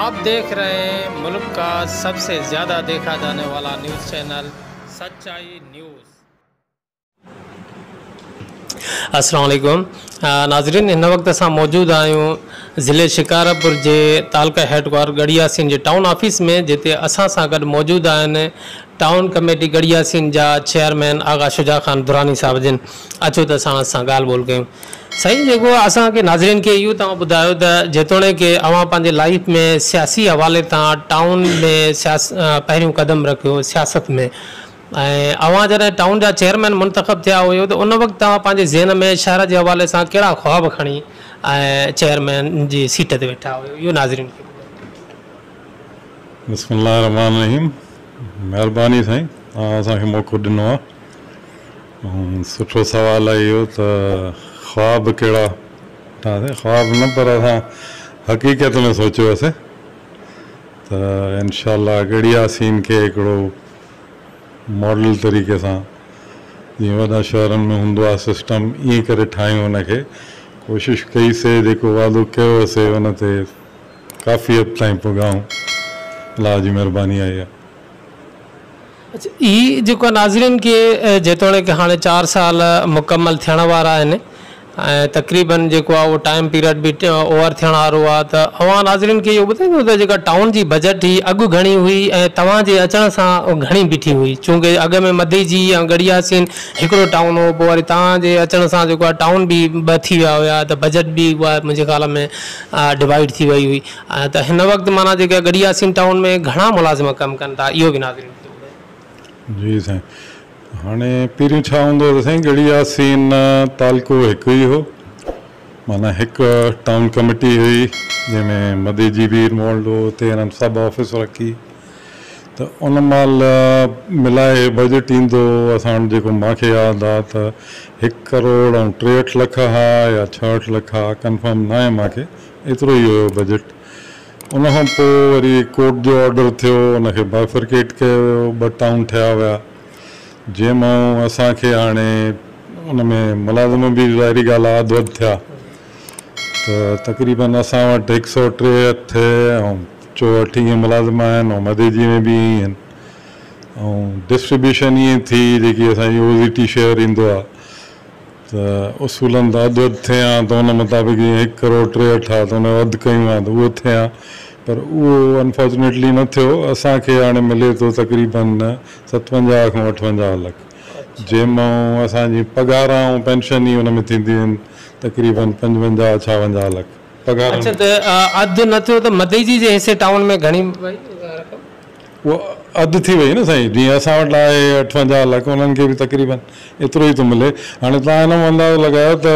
आप देख रहे हैं मुल्क का सबसे ज़्यादा देखा जाने वाला न्यूज़ चैनल सच्चाई न्यूज़। अस्सलाम वालेकुम नाज़रीन, हिन वक़्तु असां मौजूदु आहियूं ज़िले शिकारपुर जे तालका हेडक्वार्टर गढ़ियासीन जे टाउन ऑफिस में, जिते असां सां गॾु मौजूदु आहिनि टाउन कमेटी गढ़ियासीन जा चेयरमैन आगा शुजा ख़ान दुरानी साहिब जिन। अचो त असां सां ॻाल्हि ॿोल कयूं। साईं, जेको असांखे नाज़रीन खे इहो तव्हां ॿुधायो त जेतोणीक अव्हां पंहिंजे लाइफ में सियासी हवाले तां टाउन में पहिरियों क़दम रखियो सियासत में, ऐं अव्हां जॾहिं टाउन जा चेयरमैन मुंतख़ब थिया हुयो त उन वक़्तु तव्हां पंहिंजे ज़हन में शहर जे हवाले सां कहिड़ा ख़्वाब खणी ऐं चेयरमैन जी सीट ते वेठा हुयो, इहो नाज़रीन खे ॿुधायो। बिस्मिल्लाहिर्रहमानिर्रहीम। महिरबानी साईं, तव्हां असांखे मौक़ो ॾिनो आहे। ऐं सुठो सवालु आहे इहो त ख़्वाब कहिड़ा ॾिठासीं। ख़्वाब न पर असां हक़ीक़त में सोचियोसीं त इनशा गढ़ियासीन खे हिकिड़ो मॉडल तरीक़े सां जीअं वॾा शहरनि में हूंदो आहे सिस्टम, ईअं करे ठाहियूं। हुनखे कोशिशि कईसीं, जेको वाइदो कयोसीं उन ते काफ़ी हद ताईं पुॻाऊं। अलाह जी महिरबानी आहे इहा। अच्छा, हीउ जेको नाज़रीन खे जेतोणीक हाणे 4 साल मुकमल थियण वारा आहिनि ऐं तक़रीबन जेको आहे उहो टाइम पीरियड बि ओवर थियण वारो आहे, त अव्हां नाज़रीन खे इहो ॿुधाईंदो त जेका टाउन जी बजट हुई अॻु घणी हुई ऐं तव्हांजे अचण सां घणी बीठी हुई, चूंकि अॻु में मदीजी ऐं गढ़ियासीन हिकिड़ो टाउन हो, पोइ वरी तव्हांजे अचण सां जेको आहे टाउन बि ॿ थी विया हुया, त बजट बि उहा मुंहिंजे ख़्याल में डिवाइड थी वई हुई। त हिन वक़्तु माना जेका गढ़ियासीन टाउन में घणा मुलाज़िम कमु कनि था, इहो बि नाज़रीन खे ॿुधायो। जी साईं, हाणे पहिरियों छा हूंदो हो साईं, गढ़ियासीन तालको हिकु ई हो, माना हिकु टाउन कमेटी हुई जंहिंमें मदीजी बि इन्वॉल्व हो, उते हिननि सभु ऑफिस रखी। त उन महिल मिलाए बजट ईंदो असां वटि, जेको मूंखे यादि आहे त 1 करोड़ ऐं 63 लख हा या 66 लख हा, कन्फर्म न आहे मूंखे, एतिरो ई हुयो बजट। उन खां पोइ वरी कोर्ट जो ऑर्डर थियो, उनखे बाइफर्केट कयो वियो, 2 टाउन ठहिया विया, जंहिं मां असांखे हाणे उन में मुलाज़िम बि ज़ाहिरी ॻाल्हि आहे अधु अधु थिया, त तक़रीबन असां वटि 163 ऐं 64 ईअं मुलाज़िम आहिनि ऐं मदीजी में बि ईअं आहिनि। ऐं डिस्ट्रीब्यूशन ईअं थी, जेकी असांजी OZT share ईंदो आहे त उसूलनि त अधु अधु थिए हा, त उन मुताबिक़ जीअं 1 करोड़ 63 आहे त हुनजो अधु कयूं हा त उहो थिए हा, पर उहो अनफॉर्चुनेटली न थियो। असांखे हाणे मिले थो तक़रीबन 57 खां 58 लख, जंहिंमां असांजी पघार ऐं पेंशन ई हुन में थींदियूं आहिनि तक़रीबन 55 56 लख पघार। अच्छा, त अधु न थियो त मदीजी जे हिसे टाउन में घणी वई रक़म? उहो अधु थी वई न साईं, जीअं असां वटि आहे 58 लख, उन्हनि खे बि तक़रीबन एतिरो ई थो मिले। हाणे तव्हां हिन मां अंदाज़ो लॻायो त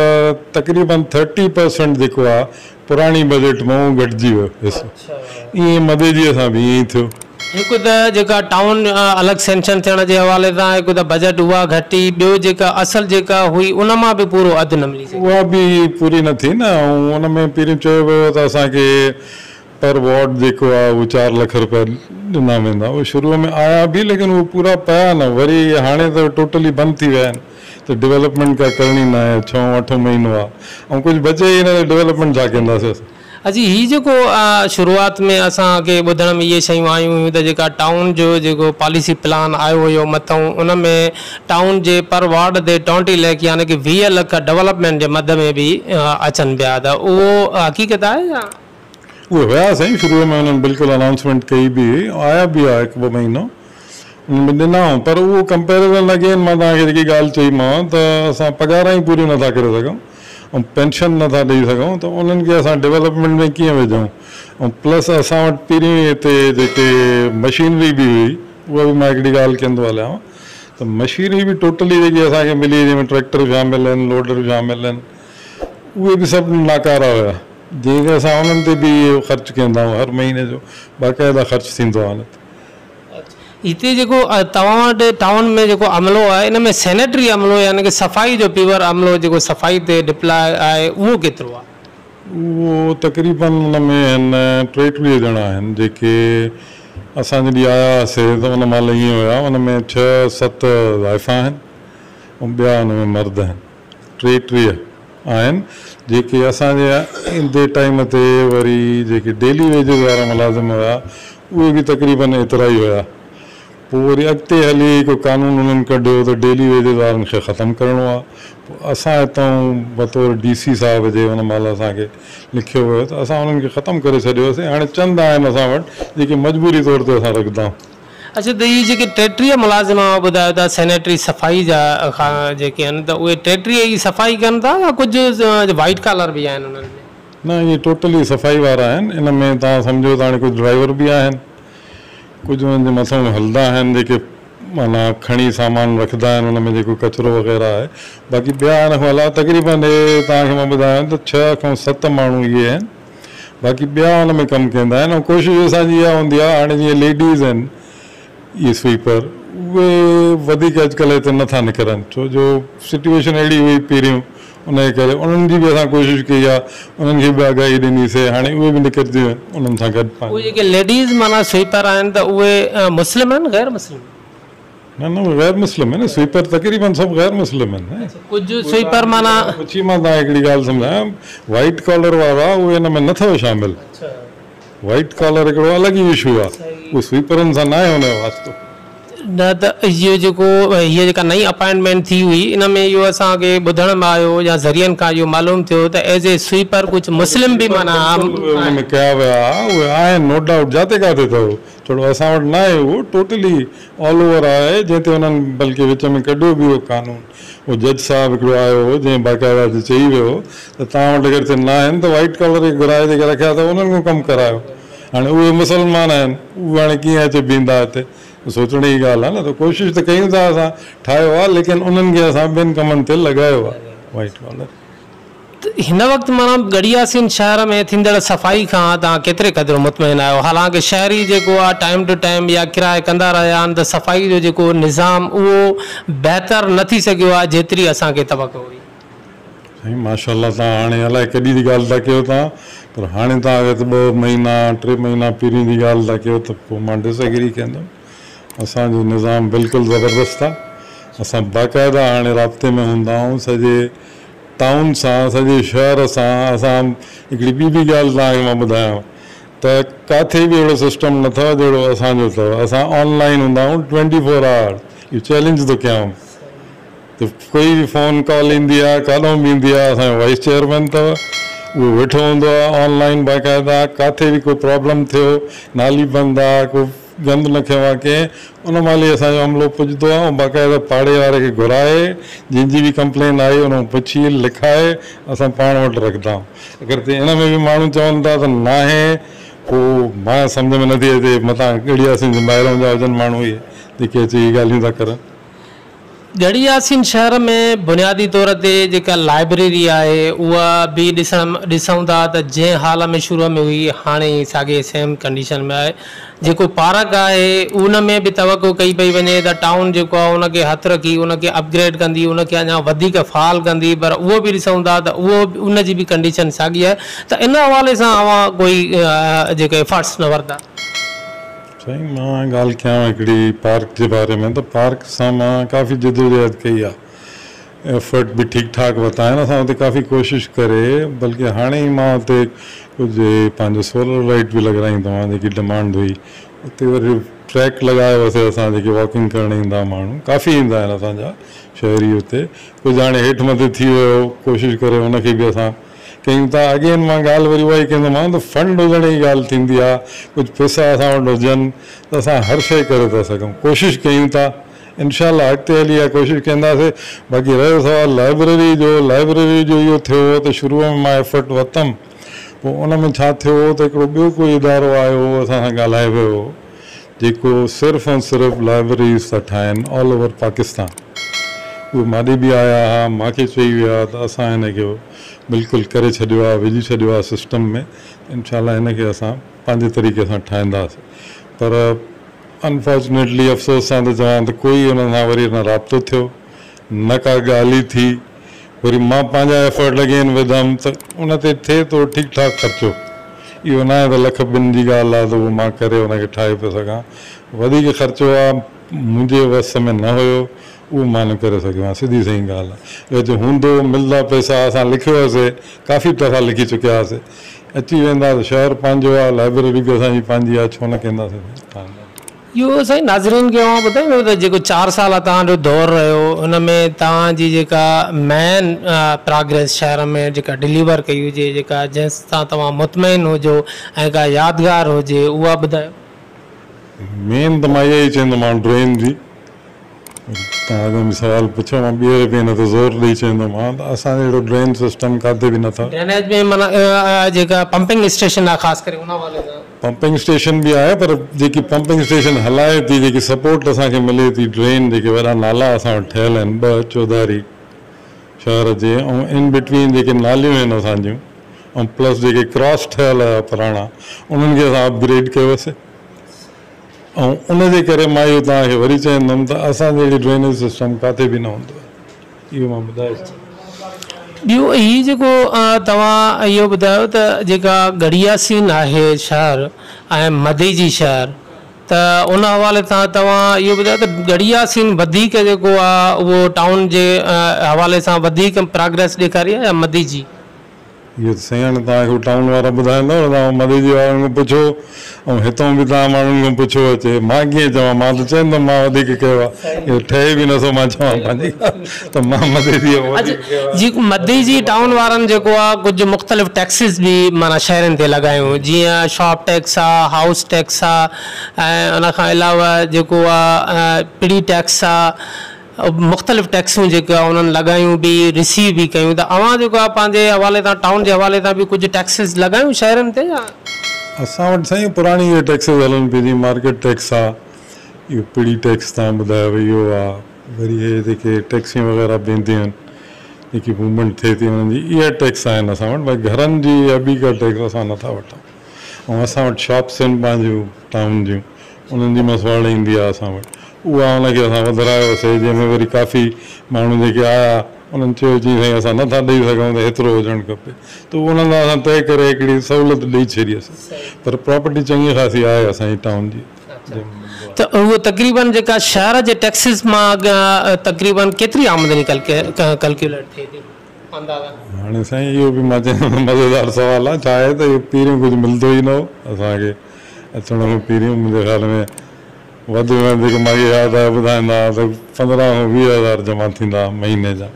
तक़रीबन 30% जेको आहे पुराणी बजट मां घटिजी वियो हिसो। ईअं मदीजीअ सां बि ईअं ई थियो। हिकु त जेका टाउन अलॻि सेंक्शन थियण जे हवाले सां, हिकु त बजट उहा घटी, ॿियो जेका असल जेका हुई उन मां बि पूरो अधु न मिली सघियो, उहा बि पूरी न थी न। ऐं उन में पहिरियों चयो वियो त असांखे पर वार्ड जेको आहे उहो 4 लख रुपया ॾिना वेंदा, उहे शुरू में आया बि, लेकिन उहे पूरा पिया न, वरी हाणे त टोटली बंदि थी विया आहिनि, त डेवलपमेंट का करणी न आहे। 6 8 महीनो आहे ऐं कुझु बचे ई न त डेवलपमेंट छा कंदासीं असां। अजी, हीउ जेको शुरूआत में असांखे ॿुधण में इहे शयूं आयूं हुयूं त जेका टाउन जो जेको पॉलिसी प्लान आयो हुयो मथां, उन में टाउन जे पर वार्ड ते 20 लाख यानी कि 20 लख डेवलपमेंट जे मद में बि अचनि पिया, त उहो हक़ीक़त आहे या? उहे हुया साईं, शुरू में हुननि बिल्कुलु अनाउंसमेंट कई बि हुई, आया बि आहे 1-2 महीनो उन में ॾिना, पर उहो कंपेरिज़न अगेन मां तव्हांखे जेकी ॻाल्हि चईमांव त असां पघार ई पूरियूं नथा करे सघूं ऐं पेंशन नथा ॾेई सघूं, त उन्हनि खे असां डेवलपमेंट में कीअं विझूं। ऐं प्लस असां वटि पहिरीं हिते जेके मशीनरी बि हुई, उहा बि मां हिकिड़ी ॻाल्हि कंदो हलियां त मशीनरी बि टोटली जेकी असांखे मिली, जंहिंमें ट्रैक्टर शामिलु आहिनि, लोडर शामिलु आहिनि, उहे बि सभु नाकारा हुया, जंहिंखे असां उन्हनि ते बि इहो ख़र्चु कंदा आहियूं, हर महीने जो बाक़ाइदा ख़र्चु थींदो आहे हुन ते। हिते जेको तव्हां वटि टाउन में जेको अमलो आहे, इन में सैनिटरी अमलो यानी कि सफ़ाई जो प्योर अमलो जेको सफ़ाई ते डिप्लॉय आहे, उहो केतिरो आहे? उहो तक़रीबन हुन में आहिनि 33 ॼणा आहिनि, जेके असां जॾहिं आया हुआसीं त उन महिल ईअं हुया, हुन में 6-7 ज़ाइफ़ा आहिनि ऐं ॿिया हुन में मर्द आहिनि, 33। آهن جيڪي اسان جي ايندي ٽائيم تي وري جيڪي ڊيلي ويجز وارا ملازم هيا اهي به تقريبن ايترا ئي هيا. پوء وري اڳتي هلي هڪ قانون انهن ڪڍيو ته ڊيلي ويجز وارن کي ختم ڪرڻو آهي. پوء اسان هتان بطور ڊي سي صاحب جي ان مهل اسان کي لکيو ويو ته اسان انهن کي ختم ڪري ڇڏيوسين. هاڻي چند آهن اسان وٽ جيڪي مجبوري طور تي اسان رکندا آهيون. اڇا ته اهي جيڪي 33 ملازم اوهان ٻڌايو ٿا سينيٽري صفائي جا جيڪي آهن ته اهي 33 ئي صفائي ڪن ٿا يا ڪجهه وائيٽ ڪالر به آهن انهن ۾؟ نه اهي ٽوٽلي صفائي وارا آهن. ان ۾ توهان سمجهو ته هاڻي ڪجهه ڊرائيور به آهن. ڪجهه انهن جي مٿان هلندا آهن جيڪي معنيٰ کڻي سامان رکندا آهن ان ۾ جيڪو ڪچرو وغيره آهي باقي ٻيا ان کان علاوه تقريبن اهي توهان کي مان ٻڌايان ته ڇهه کان ست ماڻهو اهي آهن باقي ٻيا ان ۾ ڪم ڪندا آهن ۽ ڪوشش اسان جي اها هوندي آهي هاڻي جيئن ليڊيز آهن اهي سوئيپر اهي وڌيڪ اڄڪلهه هتي نٿا نڪرن ڇو جو سچويشن اهڙي هئي پهريون انهيء ڪري انهن جي به اسان ڪوشش ڪئي آهي، انهن کي به آگاهي ڏني سي، هاڻي اهي به نڪرنديون آهن، انهن سان گڏ پنهنجو. اهي جيڪي ليڊيز معنيٰ سوئيپر آهن ته اهي مسلم آهن غير مسلم؟ نه نه اهي غير مسلم آهن، سوئيپر تقريبن سڀ غير مسلم آهن. ڪجهه سوئيپر معنيٰ. پڇي مان توهان کي هڪڙي ڳالهه سمجهايان، وائيٽ ڪالر وارا اهي ان ۾ نه اٿو شامل. وائيٽ ڪالر هڪڙو الڳ ئي اشو آهي، اهو سوئيپرن سان ناهي ان جو واسطو. نه ته اهو جيڪو هيء جيڪا نئين اپائنٽمينٽ ٿي هئي ان ۾ اهو اسان کي ٻڌڻ ۾ آيو يا ذريعن کان اهو معلوم ٿيو ته ايز اي سوئيپر ڪجهه مسلم به معنيٰ اهي ان ۾ ڪيا ويا اهي آهن نو ڊائوٽ جاتي ڪاٿي اٿو ٿورو اسان وٽ ناهي اهو ٽوٽلي آل اوور آهي جنهن تي انهن بلڪه وچ ۾ ڪڍيو به اهو قانون اهو جج صاحب هڪڙو آيو هو جنهن باقاعده اچي چئي ويو هو ته توهان وٽ اگر هتي ناهن ته وائيٽ ڪالر کي گهرائي جيڪي رکيا اٿو انهن کان ڪم ڪرايو. هاڻي اهي مسلمان آهن اهي هاڻي ڪيئن اچي بيهندا هتي سوچڻ جي ڳالهه آهي نه ته ڪوشش ته ڪيون ٿا اسان ٺاهيو آهي ليڪن انهن کي اسان ٻين ڪمن تي لڳايو آهي وائيٽ ڪالر. هن وقت معنيٰ ڳڙهي ياسين شهر ۾ ٿيندڙ صفائي کان توهان ڪيتري قدر مطمئن آهيو حالانڪه شهري جيڪو آهي ٽائيم ٽو ٽائيم اها ڪراء ڪندا رهيا آهن ته صفائي جو جيڪو نظام اهو بهتر نه ٿي سگهيو آهي جيتري اسان کي توقع هئي. سائين ماشاء الله توهان هاڻي الائي ڪڏهن جي ڳالهه ٿا ڪيو توهان پر هاڻي توهان اگر ٻه مهينا ٽي مهينا پهرين جي ڳالهه ٿا ڪيو ته پوء مان ڊس ايگري ڪندم اسان جو نظام بلڪل زبردست آ اسان باقاعده هاڻي رابطي ۾ هوندا آهيون سڄي ٽائون سان سڄي شهر سان اسان هڪڙي ٻي به ڳالهه توهان کي مان ٻڌايان ته ڪاٿي به اهڙو سسٽم نه اٿو جهڙو اسان جو اٿو اسان آن لائين هوندا آهيون ٽوئنٽي فور آورس اهو چئلينج ٿو ڪيان ته ڪوئي به فون ڪال ايندي آهي ڪاڏهون به ايندي آهي اسان جو وائيس چيئرمين اٿو اهو ويٺو هوندو آهي آن لائين باقاعده ڪاٿي به ڪو پرابلم ٿيو نالي بند آهي ڪو گند نه کنيو آهي ڪنهن ان مهل ئي اسان جو عملو پڄندو آهي ۽ باقاعده پاڙي واري کي گهرائي جنهن جي به ڪمپلين آئي ان کان پڇي لکائي اسان پاڻ وٽ رکندا آهيون اگر ان ۾ به ماڻهو چون ٿا ته ناهي پوء مان سمجهه ۾ نٿي اچي متان ڳڙهي ياسين جي ٻاهران جا هجن ماڻهو اهي جيڪي اچي اهي ڳالهيون ٿا ڪرن. ڳڙهي ياسين شهر ۾ بنيادي طور تي جيڪا لائبريري آهي اها به ڏسڻ ڏسون ٿا ته جنهن حال ۾ شروع ۾ هئي هاڻي ساڳي سيم ڪنڊيشن ۾ آهي جيڪو پارڪ آهي ان ۾ به توقع ڪئي پئي وڃي ته ٽائون جيڪو آهي ان کي هٿ رکي ان کي اپگريڊ ڪندي ان کي اڃا وڌيڪ فعال ڪندي پر اهو به ڏسون ٿا ته اهو ان جي به ڪنڊيشن ساڳي آهي ته ان حوالي سان اوهان ڪوئي جيڪو ايفرٽس نه ورتا. سائين مان ڳالهه ڪيان هڪڙي پارڪ جي باري ۾ ته پارڪ سان مان ڪافي جدوجهد ڪئي آ ايفرٽ به ٺيڪ ٺاڪ ورتا آهن اسان اتي ڪافي ڪوشش ڪري بلڪه هاڻي ئي مان اتي ڪجهه پنهنجو سولر لائيٽ به لڳرائيندو آهيان جيڪي ڊمانڊ هئي اتي وري ٽريڪ لڳايو هوسي اسان جيڪي واڪنگ ڪرڻ ايندا ماڻهو ڪافي ايندا آهن اسان جا شهري اتي ڪجهه هاڻي هيٺ مٿي ٿي ويو ڪوشش ڪري ان کي به اسان ڪيون ٿا اگين مان ڳالهه وري اها ئي ڪندومانو ته فنڊ هجڻ جي ڳالهه ٿيندي آهي ڪجهه پئسا اسان وٽ هجن ته اسان هر شيء ڪري ٿا سگهون ڪوشش ڪيون ٿا انشاء الله اڳتي هلي اها ڪوشش ڪنداسي باقي رهيو سوال لائبريري جو لائبريري جو اهو ٿيو هو ته شروع ۾ مان ايفرٽ ورتم پوء ان ۾ ڇا ٿيو هو ته هڪڙو ٻيو ڪوئي ادارو آيو هو اسان سان ڳالهائي ويو هو جيڪو صرف ۽ صرف لائبريريز ٿا ٺاهن آل اوور پاڪستان اهي ماڏي به آيا ها مانکي چئي ويا ته اسان هن کي بلڪل ڪري ڇڏيو آهي وجهي ڇڏيو آهي سسٽم ۾ انشاء الله هن کي اسان پنهنجي طريقي سان ٺاهينداسين پر انفارچونيٽلي افسوس سان ٿو چوان ته ڪوئي انهن سان وري نه رابطو ٿيو نه ڪا ڳالهه ئي ٿي وري مان پنهنجا ايفرٽ اگين وڌم ته ان تي ٿئي ٿو ٺيڪ ٺاڪ خرچو. اهو ناهي ته لک ٻن جي ڳالهه آهي ته اهو مان ڪري ان کي ٺاهي پيو سگهان. وڌيڪ خرچو آهي منهنجي وس ۾ نه هيو. اهو مان نه ڪري سگهيو آهيان سڌي سئين ڳالهه آهي اگر جي هوندو ملدا پئسا اسان لکيو هوسي ڪافي دفعا لکي چڪيا هئاسي اچي ويندا ته شهر پنهنجو آهي لائبريري به اسان جي پنهنجي آهي ڇو نه ڪنداسين. اهو سائين ناظرين کي اوهان ٻڌائيندو ته جيڪو چار سال توهان جو دور رهيو ان ۾ توهان جي جيڪا مين پراگريس شهر ۾ جيڪا ڊليور ڪئي هجي جيڪا جنهن سان توهان مطمئن هجو ۽ ڪا يادگار هجي اها ٻڌايو. مين ته مان اها ئي چوندومان ڊرين جي توهان اڳ ۾ سوال پڇيو مان ٻيهر به ان تي زور ڏئي چوندومان ته اسان جهڙو ڊرين سسٽم ڪاٿي به نٿا. ڊرينيج ۾ معنيٰ جيڪا پمپنگ اسٽيشن آهي خاص ڪري ان حوالي سان. پمپنگ اسٽيشن به آهي پر جيڪي پمپنگ اسٽيشن هلائي ٿي جيڪي سپورٽ اسان کي ملي ٿي ڊرين جيڪي وڏا نالا اسان وٽ ٺهيل آهن ٻه چوڌاري شهر جي ۽ ان بٽوين جيڪي ناليون آهن اسان جون ۽ پلس جيڪي ڪراس ٺهيل هيا پراڻا انهن کي اسان اپگريڊ ڪيوسي ۽ ان جي ڪري مان اهو توهان کي وري چوندم ته اسان جهڙي ڊرينيج سسٽم ڪاٿي به نه هوندو. اهو مان ٻڌائي ڇڏيان. ٻيو هي جيڪو توهان اهو ٻڌايو ته جيڪا ڳڙهي ياسين آهي شهر ۽ مديجي شهر ته ان حوالي سان توهان اهو ٻڌايو ته ڳڙهي ياسين وڌيڪ جيڪو آهي اهو ٽائون جي حوالي سان وڌيڪ پراگريس ڏيکاري آهي يا مديجي؟ اهو ته سائين هاڻي توهان کي ٽائون وارا ٻڌائيندا نه توهان مديجي وارن کان پڇو ۽ هتان به توهان ماڻهن کان پڇو اچي مان ڪيئن چوان مان ته چوندم مان وڌيڪ ڪيو آهي اهو ٺهي به نٿو مان چوان پنهنجي ڳالهه ته مان مديجي کان وڌيڪ ڪيو آهي. جي مديجي ٽائون وارن جيڪو آهي ڪجهه مختلف ٽيڪسز به معنيٰ شهرين تي لڳايون جيئن شاپ ٽيڪس آهي هائوس ٽيڪس آهي ۽ ان کان علاوه جيڪو آهي پڙي ٽيڪس آهي مختلف ٽيڪسون جيڪي آهي انهن لڳايون به رسيو به ڪيون ته اوهان جيڪو آهي پنهنجي حوالي سان ٽائون جي حوالي سان به ڪجهه ٽيڪسز لڳايون شهرين تي يا. اسان وٽ سائين پراڻي اهي ٽيڪسز هلن پيون جيئن مارڪيٽ ٽيڪس آ اهو پڙي ٽيڪس توهان ٻڌايو اهو آ وري اهي جيڪي ٽيڪسيون وغيره به اينديون آهن جيڪي موومينٽ ٿئي ٿي انهن جي اها ٽيڪس آهن اسان وٽ باقي گهرن جي يا ٻي ڪا ٽيڪس اسان نٿا وٺون ۽ اسان وٽ شاپس آهن پنهنجون ٽائون جون انهن جي مسواڙ ايندي آهي اسان وٽ اها ان کي اسان وڌرايوسي جنهن ۾ وري ڪافي ماڻهو جيڪي آيا انهن چيو چي سائين اسان نٿا ڏئي سگهون ته هيترو هجڻ کپي ته اهو انهن سان اسان طئي ڪري هڪڙي سهولت ڏئي ڇڏيسي پر پراپرٽي چڱي خاصي آهي اسان جي ٽائون جي جنهن ۾ ملندو آهي. ته اهو تقريبن جيڪا شهر جي ٽيڪسز مان تقريبن ڪيتري آمدني ڪلڪيوليٽ ٿئي ٿي اندازن؟ هاڻي سائين اهو به مان چوندس مزيدار سوال آهي ڇا آهي ته اهو پهريون ڪجهه ملندو ئي نه هو اسان کي اچڻ کان پهريون منهنجي خيال ۾ وڌ ۾ وڌ جيڪي مان کي ياد آهي ٻڌائيندا هئا ته 15 کان 20 هزار جمع ٿيندا هئا مهيني جا.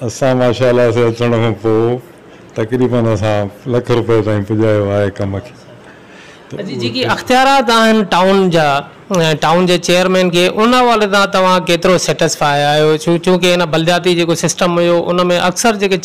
اسان ماشاء الله سي اچڻ کان پوء تقريبن اسان لک روپيه تائين پڄايو آهي ڪم کي. ته اڇا جيڪي اختيارات آهن ٽائون جا ٽائون جي چيئرمين کي ان حوالي سان توهان ڪيترو سيٽسفائي آهيو ڇو چونڪه هن بلدياتي جيڪو سسٽم هيو ان ۾ اڪثر جيڪي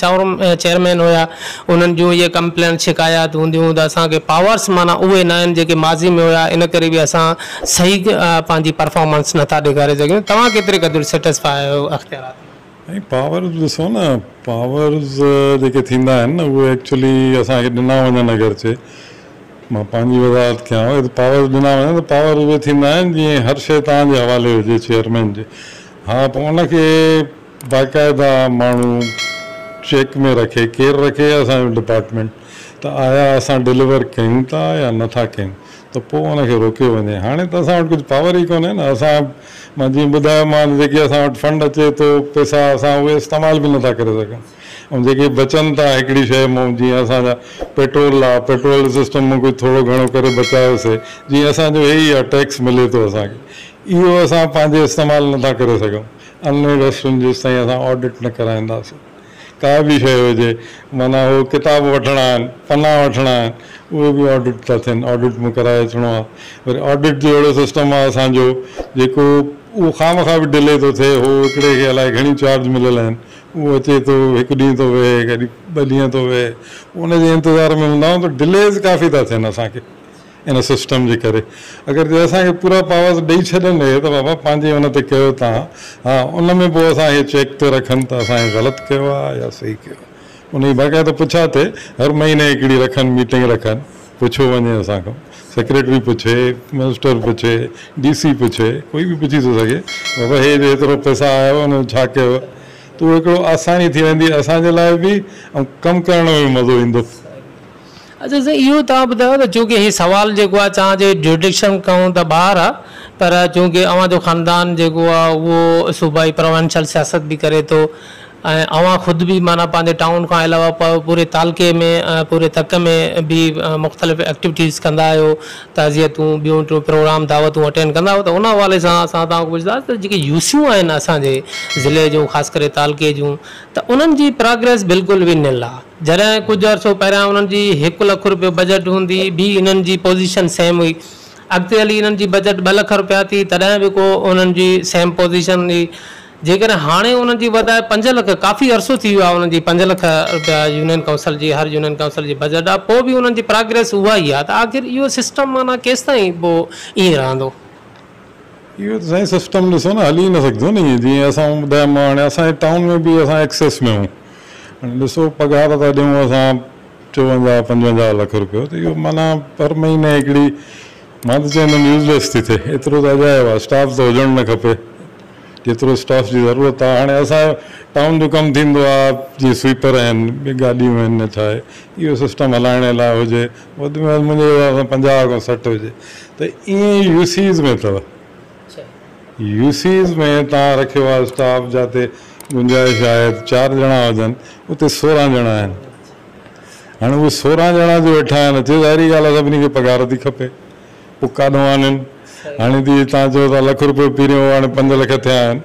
چيئرمين هيا انهن جون اهي ڪمپلين شڪايات هونديون هيون ته اسان کي پاورس معنيٰ اهي نه آهن جيڪي ماضي ۾ هيا ان ڪري به اسان صحيح پنهنجي پرفارمنس نٿا ڏيکاري سگهيون توهان ڪيتري قدر سيٽسفائي آهيو اختيارات مان؟ سائين پاورز ڏسو نه پاورز جيڪي ٿيندا آهن نه اهي ايڪچولي اسان کي ڏنا وڃن اگرچه مان پنهنجي وضاحت ڪيان ٿو پاورز ڏنا وڃن ته پاورز اهي ٿيندا آهن جيئن هر شيء توهان جي حوالي هجي چيئرمين جي ها پوء ان کي باقاعده ماڻهو چيڪ ۾ رکي ڪير رکي اسان جو ڊپارٽمينٽ ته آيا اسان ڊليور ڪيون ٿا يا نٿا ڪيون ته پوء ان کي روڪيو وڃي. هاڻي ته اسان وٽ ڪجهه پاور ئي ڪونهي نه. اسان مان جيئن ٻڌايومانو جيڪي اسان وٽ فنڊ اچي ٿو پئسا اسان اهي استعمال به نٿا ڪري سگهون ۽ جيڪي بچن ٿا هڪڙي شيء مون جيئن اسان جا پيٽرول آ پيٽرول سسٽم مون ڪجهه ٿورو گهڻو ڪري بچايوسي جيئن اسان جو هي ئي آ ٽيڪس ملي ٿو اسان کي اهو اسان پنهنجي استعمال نٿا ڪري سگهون انليس جيستائين اسان آڊٽ نه ڪرائينداسين. ڪا به شيء هجي معنيٰ هو ڪتاب وٺڻا آهن، پنا وٺڻا آهن، اهي به آڊٽ ٿا ٿين، آڊٽ مون ڪرائي اچڻو آهي. وري آڊٽ جو اهڙو سسٽم آهي اسان جو جيڪو اهو خوامخواه به ڊلي ٿو ٿئي، هو هڪڙي کي الائي گهڻيون چارج مليل آهن، اهو اچي ٿو هڪ ڏينهن ٿو ويهي ڪڏهن ٻه ڏينهن ٿو ويهي، ان جي انتظار ۾ هوندا آهيون ته ڊليز ڪافي ٿا ٿين اسان کي. ان سسٽم جي ڪري اگر جي اسان کي پورا پاورز ڏئي ڇڏين اهي ته بابا پنهنجي ان تي ڪيو توهان ها ان ۾ پوء اسان کي چيڪ تي رکن ته اسان هي غلط ڪيو آهي يا صحيح ڪيو آهي ان جي باقاعده پڇا ٿئي هر مهيني هڪڙي رکن ميٽنگ رکن پڇيو وڃي اسان کان سيڪريٽري پڇي منسٽر پڇي ڊي سي پڇي ڪوئي به پڇي ٿو سگهي بابا هي جو هيترو پئسا آيو ان جو ڇا ڪيو ته اهو هڪڙو آساني ٿي ويندي اسان جي لاء به ۽ ڪم ڪرڻ ۾ به مزو ايندو. اچا سائين اهو توهان ٻڌايو ته چونڪه هي سوال جيڪو آهي توهان جي جوئرڊڪشن کان ته ٻاهر آهي پر چونڪه اوهان جو خاندان جيڪو آهي اهو صوبائي پراونشل سياست به ڪري ٿو ۽ اوهان خود به معنيٰ پنهنجي ٽائون کان علاوه پوري تعلقي ۾ ۽ پوري تڪ ۾ به مختلف ايڪٽيوٽيز ڪندا آهيو، تعزيتون، ٻيون ٽيون پروگرام دعوتون اٽينڊ ڪندا آهيو ته ان حوالي سان اسان توهان کان پڇنداسين ته جيڪي يوسيون آهن اسان جي ضلعي جون خاص ڪري تعلقي جون ته انهن جي پراگريس بلڪل به نل آهي جڏهن ڪجهه عرصو پهريان انهن جي هڪ لک روپيو بجيٽ هوندي به انهن جي پوزيشن سيم هئي اڳتي هلي انهن جي بجيٽ ٻه لک روپيا ٿي تڏهن به ڪو انهن جي سيم پوزيشن هئي جيڪڏهن هاڻي انهن جي وڌائي پنج لک ڪافي عرصو ٿي ويو آهي انهن جي پنج لک روپيا يونين ڪائونسل جي هر يونين ڪائونسل جي بجيٽ آهي پوء به انهن جي پراگريس اها ئي آهي ته آخر اهو سسٽم معنيٰ ڪيستائين پوء ائين رهندو. اهو ته سائين سسٽم ڏسو نه هلي ئي نه سگهندو نه ائين جيئن اسان ٻڌايم هاڻي اسان جي ٽائون ۾ به اسان ايڪسيس ۾ آهيون هاڻي ڏسو پگهار ٿا ڏيون اسان چوونجاهه پنجونجاهه لک روپيو ته اهو معنيٰ هر مهيني هڪڙي مان ته چوندم يوزليس ٿي ٿئي ايترو ته اجايو آهي اسٽاف ته هجڻ نه کپي جيترو اسٽاف جي ضرورت آهي هاڻي اسان جو ٽائون جو ڪم ٿيندو آهي جيئن سوئيپر آهن ٻي گاڏيون آهن نه ڇا آهي اهو سسٽم هلائڻ لاء هجي وڌ ۾ وڌ منهنجي حساب سان 50 کان 60 هجي ته ائين ئي يو سيز ۾ اٿو يو سيز ۾ توهان رکيو آهي اسٽاف جاتي گنجائش آهي ته چار ڄڻا هجن اتي 16 ڄڻا آهن هاڻي اهي 16 ڄڻا جو ويٺا آهن اچي ظاهري ڳالهه آهي سڀني کي پگهار ٿي کپي پوء ڪاڏهون آڻين؟ هاڻي ته توهان چئو ٿا لک روپيو پهريون هو هاڻي 5 لک ٿيا آهن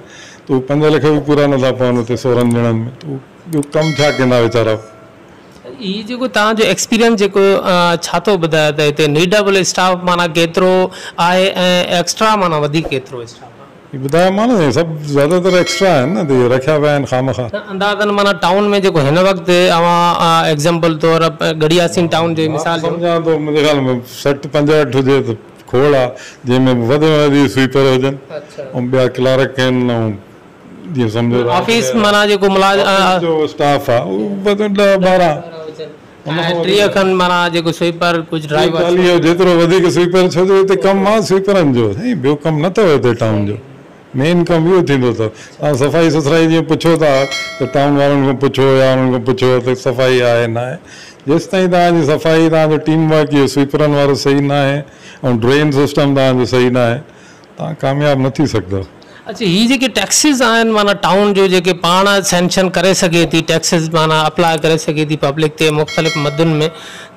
ته اهي 5 لک به پورا نٿا پون اتي 16 ڄڻن ۾ ته ٻيو ڪم ڇا ڪندا ويچارا. هي جيڪو توهان جو ايڪسپيرينس جيڪو ڇا ٿو ٻڌائي ته هتي نيڊبل اسٽاف معنيٰ ڪيترو آهي ۽ ايڪسٽرا معنيٰ وڌيڪ ڪيترو اسٽاف آهي؟ هي ٻڌايومانو نه سائين سڀ زياده تر ايڪسٽرا آهن نه ته اهي رکيا ويا آهن خوامخواه. نه اندازن معنيٰ ٽائون ۾ جيڪو هن وقت اوهان ايگزامپل طور ڳڙهي ياسين ٽائون جو مثال ڏيو. مان سمجهان ٿو منهنجي خيال ۾ 60 65 هجي ته کوڙ آ جنهن ۾ وڌ ۾ وڌ سوئيپر هجن ۽ ٻيا ڪلارڪ آهن ۽ جيئن سمجهو ته آفيس معنيٰ جيڪو ملازم آفيس جو اسٽاف آ اهو وڌ ۾ 10 12 هجن ۽ 30 کن معنيٰ جيڪو سوئيپر ڪجهه ڊرائيور. 40 جيترو وڌيڪ سوئيپر ڇو جو هتي ڪم آ سوئيپرن جو سائين ٻيو ڪم نه اٿو هتي ٽائون جو مين ڪم اهو ٿيندو اٿو توهان صفائي سٿرائي جيئن پڇو ٿا ته ٽائون وارن کان پڇو يا انهن کان پڇو ته صفائي آهي ناهي جيستائين توهان جي صفائي توهان جو ٽيم ورڪ اهو سوئيپرن وارو صحيح ناهي ۽ ڊرين سسٽم توهان جو صحيح ناهي توهان ڪامياب نه ٿي سگهندؤ. اڇا هي جيڪي ٽيڪسز آهن معنيٰ ٽائون جو جيڪي پاڻ سينڪشن ڪري سگهي ٿي ٽيڪسز معنيٰ اپلاء ڪري سگهي ٿي پبلڪ تي مختلف مدن ۾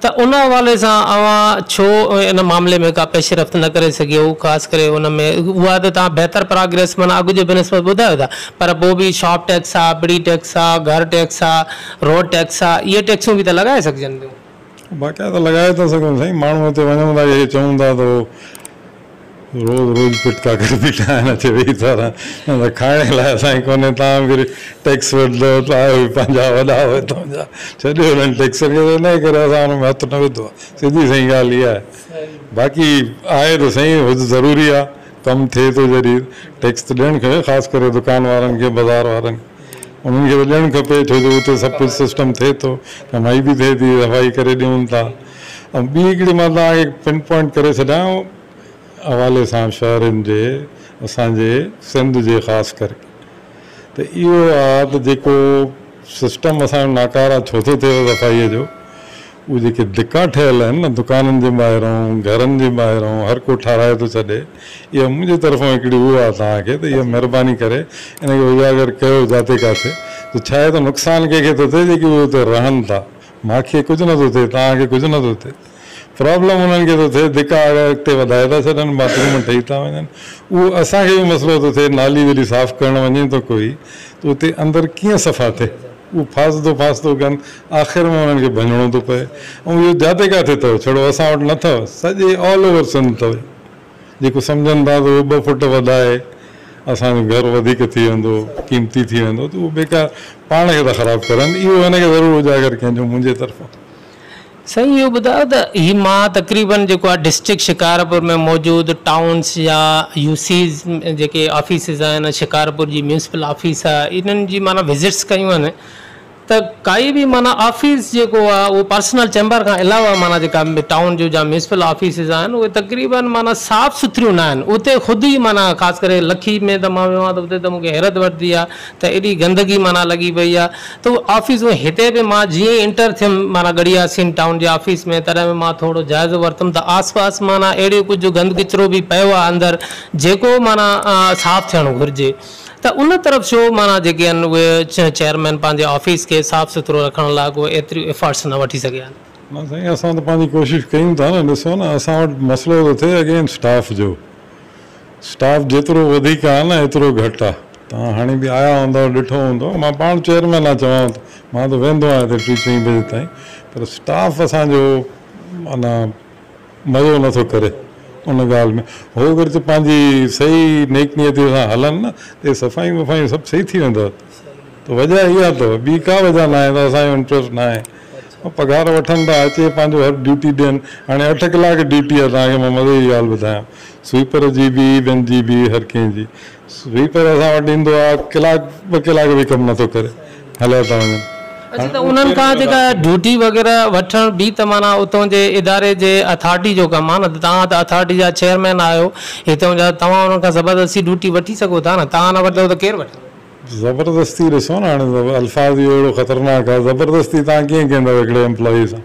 ته ان حوالي سان اوهان ڇو ان معاملي ۾ ڪا پيش رفت نه ڪري سگهيو خاص ڪري ان ۾ اها ته توهان بهتر پراگريس معنيٰ اڳ جي بنسبت ٻڌايو ٿا پر پوء به شاپ ٽيڪس آ پڙي ٽيڪس آ گهر ٽيڪس آ روڊ ٽيڪس آ اهي ٽيڪسون به ته لڳائي سگهجن ٿيون. باقاعده لڳائي ٿا سگهون سائين ماڻهو هتي وڃون ٿا اهي چون ٿا ته روز روز پٽڪا ڪري بيٺا آهن اچي ويهي ٿا رهن نه ته کائڻ لاء اسان کي ڪونهي توهان به ٽيڪس وٺندؤ ته آهيو به پنهنجا وڏا آهيو هتان جا ڇڏيو انهن ٽيڪسن کي ته انهيء ڪري اسان ان ۾ هٿ نه وڌو آهي سڌي سئين ڳالهه اها آهي باقي آهي ته سائين ضروري آهي ڪم ٿئي ٿو جڏهن ٽيڪس ته ڏيڻ کپي خاص ڪري دڪان وارن کي بازار وارن کي انهن کي ته ڏيڻ کپي ڇو جو اتي سڀ ڪجهه سسٽم ٿئي ٿو ڪمائي به ٿئي ٿي صفائي ڪري ڏيون ٿا ۽ ٻي هڪڙي مان توهان کي پن پوائنٽ ڪري ڇڏيان حوالي سان شهرن جي اسان جي سنڌ جي خاص ڪري ته اهو آ ته جيڪو سسٽم اسان جو ناڪاره ڇو ٿو ٿئي صفائيء جو اهي جيڪي دڪا ٺهيل آهن نه دڪانن جي ٻاهرون گهرن جي ٻاهرون هر ڪو ٺهرائي ٿو ڇڏي اها منهنجي طرفون هڪڙي اهو آ توهان کي ته اها مهرباني ڪري ان کي اجاگر ڪيو جاتي ڪاٿي ته ڇا آهي ته نقصان ڪنهن کي ٿو ٿئي جيڪي اهي اتي رهن ٿا مان کي ڪجهه نه ٿو ٿئي توهان کي ڪجهه نه ٿو ٿئي پرابلم انهن کي ٿو ٿئي دڪا اڳتي وڌائي ٿا ڇڏن باٿروم ٺهي ٿا وڃن اهو اسان کي به مسئلو ٿو ٿئي نالي جڏهن صاف ڪرڻ وڃي ٿو ڪوئي ته اتي اندر ڪيئن صفا ٿئي اهو ڦاسندو ڦاسندو گند آخر ۾ انهن کي ڀڃڻو ٿو پئي ۽ اهو جاتي ڪاٿي اٿو ڇڙو اسان وٽ نه اٿو سڄي آل اوور سنڌ اٿو جيڪو سمجهن ٿا ته اهو ٻه فوٽ وڌائي اسان جو گهر وڌيڪ ٿي ويندو قيمتي ٿي ويندو ته اهو بيڪار پاڻ کي ٿا خراب ڪرن اهو هن کي ضرور اجاگر ڪجو منهنجي طرفان. سائين اهو ٻڌايو ته هي مان تقريبن جيڪو آهي ڊسٽرڪٽ شڪارپور ۾ موجود ٽائونس يا يو سيز جيڪي آفيسز آهن شڪارپور جي ميونسپل آفيس آهي انهن جي معنيٰ وزٽس ڪيون آهن ته ڪائي به معنيٰ آفيس جيڪو آ اهو پرسنل چيمبر کان علاوه معنيٰ جيڪا ٽائون جون جا ميونسپل آفيسز آهن اهي تقريبن معنيٰ صاف سٿريون نه آهن اتي خود ئي معنيٰ خاص ڪري لکي ۾ ته مان ويو آهيان ته اتي ته مون کي حيرت ورتي آ ته ايڏي گندگي معنيٰ لڳي پئي آ ته اهي آفيسون هتي به مان جيئن ئي انٽر ٿيم معنيٰ ڳڙهي ياسين ٽائون جي آفيس ۾ تڏهن به مان ٿورو جائزو ورتم ته آس پاس معنيٰ اهڙي ڪجهه گند ڪچرو به پيو آ اندر جيڪو معنيٰ صاف ٿيڻ گهرجي. ته ان طرف ڇو معنيٰ جيڪي آهن اهي چيئرمين پنهنجي آفيس کي صاف سٿرو رکڻ لاء ڪو ايتريون ايفرٽس نه وٺي سگهيا آهن. نه سائين اسان ته پنهنجي ڪوشش ڪيون ٿا نه ڏسو نه اسان وٽ مسئلو ٿو ٿئي اگين اسٽاف جو اسٽاف جيترو وڌيڪ آهي نه ايترو گهٽ آهي توهان هاڻي به آيا هوندؤ ڏٺو هوندو مان پاڻ چيئرمين آهيان چوانو ٿو مان ته ويندو آهيان هتي ٽي چئين بجي تائين پر اسٽاف اسان جو معنيٰ مزو نه ٿو ڪري ان ڳالهه ۾ هو اگر چي پنهنجي صحيح نيڪ نيتي سان هلن نه ته هي صفايون وفايون سڀ صحيح ٿي ويندو ته وجه اها اٿو ٻي ڪا وجه ناهي ته اسان جو انٽرسٽ ناهي پگهار وٺن ٿا اچي پنهنجو هر ڊيوٽي ڏين هاڻي اٺ ڪلاڪ ڊيوٽي آهي توهان کي مان مزي جي ڳالهه ٻڌايان سوئيپر جي به ٻين جي به هر ڪنهن جي سوئيپر اسان وٽ ايندو آ ڪلاڪ ٻه ڪلاڪ به ڪم نٿو ڪري هليا ٿا وڃن. اڇا ته انهن کان جيڪا ڊيوٽي وغيره وٺڻ به ته معنيٰ اتان جي اداري جي اٿارٽي جو ڪم آ نه ته توهان ته اٿارٽي جا چيئرمين آهيو هتان جا توهان انهن کان زبردستي ڊيوٽي وٺي سگهو ٿا نه توهان نه وٺندو ته ڪير وٺندو. زبردستي ڏسو نه هاڻي الفاظ اهو اهڙو خطرناڪ آ زبردستي توهان ڪيئن ڪندؤ هڪڙي ايمپلائي سان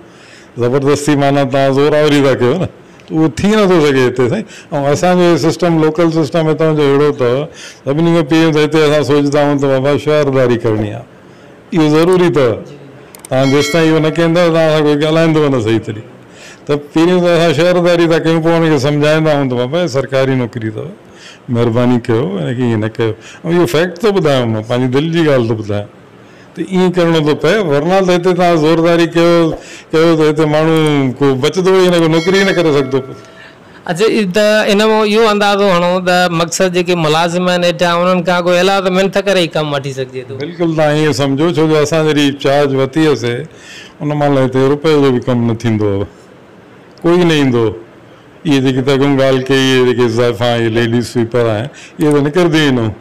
زبردستي معنيٰ توهان زورآوري ٿا ڪيو نه. اهو ٿي نٿو سگهي هتي سائين ۽ اسان جو هي سسٽم لوڪل سسٽم هتان جو اهڙو اٿو سڀني کان پهريون ته هتي اسان سوچدا آهيون ته بابا شهرداري ڪرڻي آهي اهو ضروري اٿو توهان جيستائين اهو نه ڪندؤ توهان سان ڪوئي ڳالهائيندو نه صحيح طريقي ته پهريون ته اسان شهرداري ٿا ڪيون پوء ان کي سمجهائيندا آهيون ته بابا هي سرڪاري نوڪري اٿو مهرباني ڪيو ان کي ائين نه ڪيو ۽ اهو فيڪٽ ٿو ٻڌايان مان پنهنجي دل جي ڳالهه ٿو ٻڌايان ته ائين ڪرڻو ٿو پئي ورنه ته هتي توهان زورداري ڪيو ڪيو ته هتي ماڻهو ڪو بچندو ئي نه ڪو نوڪري ئي نه ڪري سگهندو. اڇا ته ان مان اهو اندازو هڻو ته مقصد جيڪي ملازم آهن هيٺيان انهن کان ڪو ايلاز منٿ ڪري ئي ڪم وٺي سگهجي ٿو. بلڪل توهان ائين سمجهو ڇو جو اسان جڏهن چارج ورتي هئسي ان مهل هتي روپئي جو به ڪم نه ٿيندو هو ڪوئي نه ايندو هو. اهي جيڪي تو اڳم ڳالهه ڪئي اهي جيڪي زائفان اهي ليڊيز سوئيپر آهن اهي ته نڪرنديون ئي نه هيون.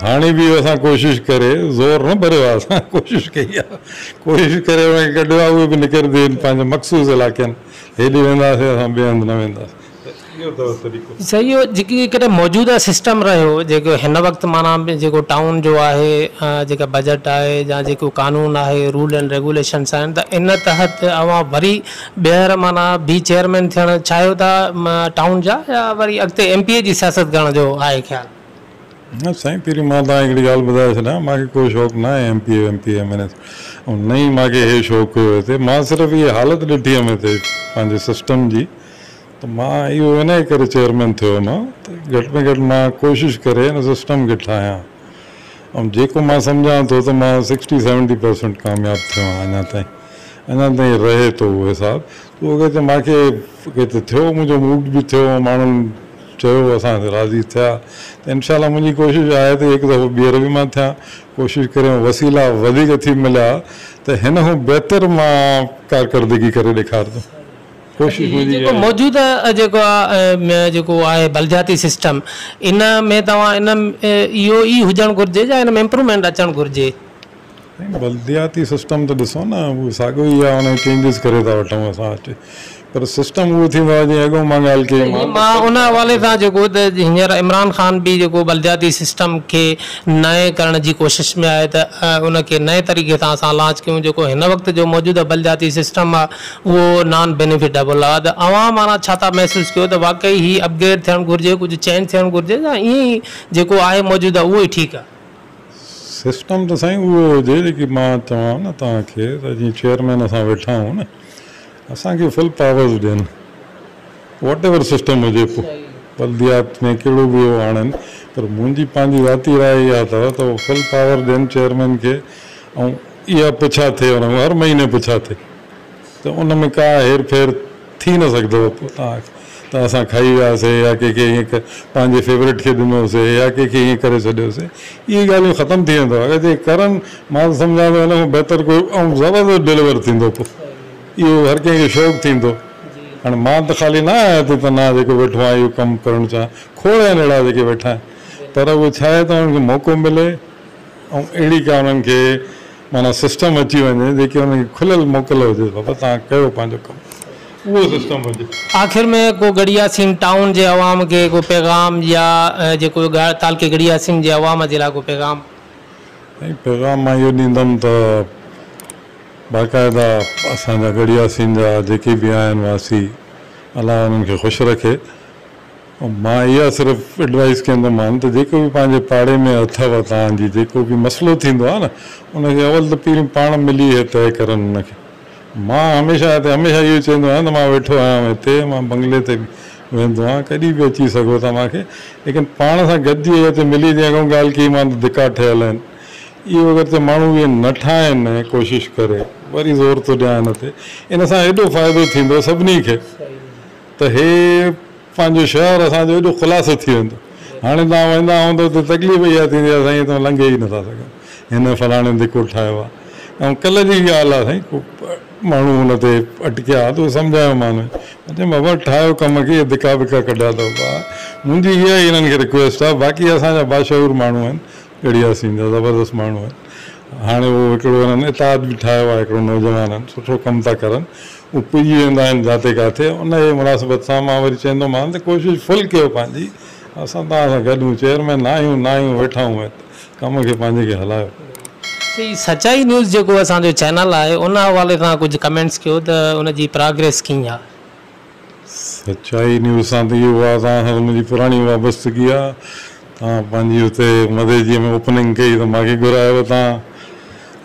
هاڻي به اسان ڪوشش ڪري زور نه ڀريو آهي اسان ڪوشش ڪئي آهي ڪوشش ڪري انهن کي ڪڍيو آهي اهي به نڪرنديون آهن پنهنجي مخصوص علائقن هيڏي وينداسين اسان ٻئي هنڌ نه وينداسين ته اهو اٿو طريقو. صحيح اهو جيڪي ڪڏهن موجوده سسٽم رهيو جيڪو هن وقت معنيٰ جيڪو ٽائون جو آهي جيڪا بجيٽ آهي يا جيڪو قانون آهي رول اينڊ ريگوليشنس آهن ته ان تحت اوهان وري ٻيهر معنيٰ به چيئرمين ٿيڻ چاهيو ٿا ٽائون جا يا وري اڳتي ايم پي اي جي سياست ڪرڻ جو آهي خيال؟ نه سائين پهرين مان توهان کي هڪڙي ڳالهه ٻڌائي ڇڏيان مان کي ڪو شوق نه آهي M P A M P A M N A ۽ نه ئي مان کي هي شوق هيو هتي مان صرف هي حالت ڏٺي هيم هتي پنهنجي سسٽم جي ته مان اهو انهي ڪري چيئرمين ٿيو هيم ته گهٽ ۾ گهٽ مان ڪوشش ڪري هن سسٽم کي ٺاهيان ۽ جيڪو مان سمجهان ٿو ته مان سڪسٽي سيونٽي پرسنٽ ڪامياب ٿيو آهيان اڃا تائين اڃا تائين رهي ٿو اهو حساب اهو ڪٿي مان کي ڪٿي ٿيو منهنجو موڊ به ٿيو ۽ ماڻهن چيو اسان تي راضي ٿيا ته انشاء الله منهنجي ڪوشش آهي ته هڪ دفعو ٻيهر به مان ٿيان ڪوشش ڪريان وسيلا وڌيڪ ٿي مليا ته هن کان بهتر مان ڪارڪردگي ڪري ڏيکارندم ڪوشش منهنجي جيڪو اها آهي. موجوده جيڪو جيڪو آهي بلدياتي سسٽم ان ۾ توهان ان اهو ئي هجڻ گهرجي يا ان ۾ امپروومينٽ اچڻ گهرجي؟ سائين بلدياتي سسٽم ته ڏسو نه اهو ساڳيو ئي آهي ان ۾ چينجز ڪري ٿا وٺون اسان اچي پر سسٽم اهو ٿيندو آهي جيئن اڳئون مان ڳالهه ڪئي مان مان ان حوالي سان جيڪو ته هينئر عمران خان به جيڪو بلدياتي سسٽم کي نئين ڪرڻ جي ڪوشش ۾ آهي ته ان کي نئين طريقي سان اسان لانچ ڪيون جيڪو هن وقت جو موجوده بلدياتي سسٽم آهي اهو نان بينيفٽيبل آهي ته اوهان معنيٰ ڇا ٿا محسوس ڪيو ته واقعي هي اپگريڊ ٿيڻ گهرجي ڪجهه چينج ٿيڻ گهرجي يا ائين ئي جيڪو آهي موجوده اهو ئي ٺيڪ آهي. سسٽم ته سائين اهو هجي جيڪي مان چوان نه توهان کي ته جيئن چيئرمين اسان ويٺا آهيون نه اسان کي فل پاورز ڏين واٽ ايور سسٽم هجي پوء بلديات ۾ ڪهڙو به اهو آڻن پر منهنجي پنهنجي ذاتي راء اها اٿو ته اهو فل پاور ڏين چيئرمين کي ۽ اها پڇا ٿئي ان کان هر مهيني پڇا ٿئي ته ان ۾ ڪا هير ڦير ٿي نه سگهندو پوء توهان کي ته اسان کائي وياسي يا ڪنهن کي ائين پنهنجي فيورٽ کي ڏنوسي يا ڪنهن کي ائين ڪري ڇڏيوسي اهي ڳالهيون ختم ٿي ويندو اگر جي ڪرن مان ته سمجهان ٿو ان کان بهتر ڪوئي ۽ زبردست ڊليور ٿيندو پوء اهو هر ڪنهن کي شوق ٿيندو هاڻي مان ته خالي نه آهيان هتي ته نه جيڪو ويٺو آهيان اهو ڪم ڪرڻ چاهيان کوڙ آهن اهڙا جيڪي ويٺا آهن پر اهو ڇا آهي ته انهن کي موقعو ملي ۽ اهڙي ڪا انهن کي معنيٰ سسٽم اچي وڃي جيڪي انهن کي کليل موڪل هجي بابا توهان ڪيو پنهنجو ڪم اهو سسٽم هجي. آخر ۾ ڪو ڳڙهي ياسين ٽائون جي عوام کي ڪو پيغام يا جيڪو تعلقي ڳڙهي ياسين جي عوام جي لاء ڪو پيغام. سائين پيغام مان اهو ڏيندم ته باقاعده اسان جا ڳڙهي ياسين جا جيڪي به آهن واسي الله انهن کي خوش رکي ۽ مان اها صرف ايڊوائيز ڪندومان ته جيڪو به پنهنجي پاڙي ۾ اٿو توهان جي جيڪو به مسئلو ٿيندو آهي نه ان کي اول ته پهرين پاڻ ملي اهي طئي ڪرن ان کي مان هميشه هتي هميشه اهو چوندو آهيان ته مان ويٺو آهيان هتي مان بنگلي تي ويندو آهيان ڪڏهن به اچي سگهو ٿا مان کي ليڪن پاڻ سان گڏجي اچي ملي جيئن ڪو ڳالهه ڪئي مان ته ڌڪا ٺهيل آهن اهو اگر ته ماڻهو اهي نه ٺاهن ۽ ڪوشش ڪري وري زور ٿو ڏيان هن تي ان سان ايڏو فائدو ٿيندو سڀني کي ته هي پنهنجو شهر اسان جو ايڏو خلاصو ٿي ويندو. هاڻي توهان ويندا هوندؤ ته تڪليف اها ٿيندي آهي سائين هتان لنگهي ئي نٿا سگهون هن فلاڻي ڌڪو ٺاهيو آهي ۽ ڪلهه جي ڳالهه آهي سائين ڪو ماڻهو ان تي اٽڪيا ته سمجهايومان مان چيم بابا ٺاهيو ڪم کي اهي ڌڪا وڪا ڪڍيا اٿو ڀاء منهنجي اها ئي هنن کي رڪويسٽ آهي باقي اسان جا باشعور ماڻهو آهن ڳڙهي ياسين جا زبردست ماڻهو آهن هاڻي اهو هڪڙو هنن اتحاد به ٺاهيو آهي هڪڙو نوجوانن سٺو ڪم ٿا ڪرن اهو پڄي ويندا آهن جاتي ڪاٿي ان جي مناسبت سان مان وري چوندومان ته ڪوشش فل ڪيو پنهنجي اسان توهان سان گڏ آهيون چيئرمين نه آهيون نه آهيون ويٺا آهيون هت ڪم کي پنهنجي کي هلايو. سائين سچائي نيوز جيڪو اسان جو چينل آهي ان حوالي سان ڪجهه ڪمينٽس ڪيو ته ان جي پراگريس ڪيئن آهي. سچائي نيوز سان ته اهو آهي توهان سان ته منهنجي پراڻي وابستگي آهي توهان پنهنجي اتي مديجي ۾ اوپننگ ڪئي ته مان کي گهرايو توهان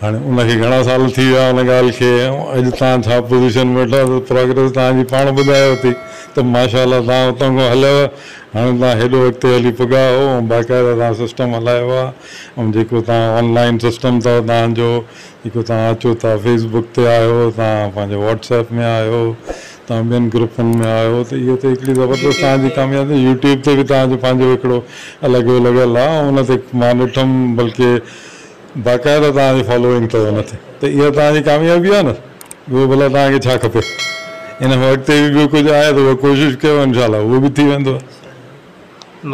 هاڻي ان کي گهڻا سال ٿي ويا ان ڳالهه کي ۽ اڄ توهان ڇا پوزيشن ۾ ويٺا آهيو پراگريس توهان جي پاڻ ٻڌايو ٿي ته ماشاء الله توهان اتان کان هليو هاڻي توهان هيڏو اڳتي هلي پڳا آهيو ۽ باقاعده توهان سسٽم هلايو آهي ۽ جيڪو توهان آن لائن سسٽم اٿو توهان جو جيڪو توهان اچو ٿا فيس بڪ تي آهيو توهان پنهنجي واٽس ايپ ۾ آهيو توهان ٻين گروپن ۾ آهيو ته اهو ته هڪڙي زبردست توهان جي ڪاميابي يوٽيوب تي به توهان جو پنهنجو هڪڙو الڳ لڳل آهي ۽ ان تي مان ڏٺم بلڪه باقاعده توهان جي فالوئنگ اٿو ان تي ته اها توهان جي ڪاميابي آهي نه ٻيو ڀلا توهان کي ڇا کپي ان کان اڳتي به ٻيو ڪجهه آهي ته اها ڪوشش ڪيو انشاء الله اهو به ٿي ويندو.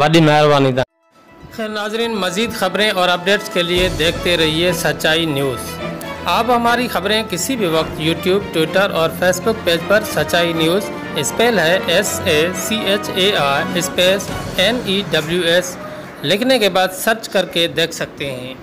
وڏي مهرباني توهان. خير ناظرين مزيد خبرين اور اپڊيٽس کے لئي ديکتي رهيي سچائي نيوز آپ هماري خبرين ڪسي به وقت يوٽيوب ٽوئٽر اور فيسبوڪ پيج پر سچائي news spell he S A C H A I space N E W S لکني ڪي بعد سرچ ڪر ڪي ديک سڪتي هين.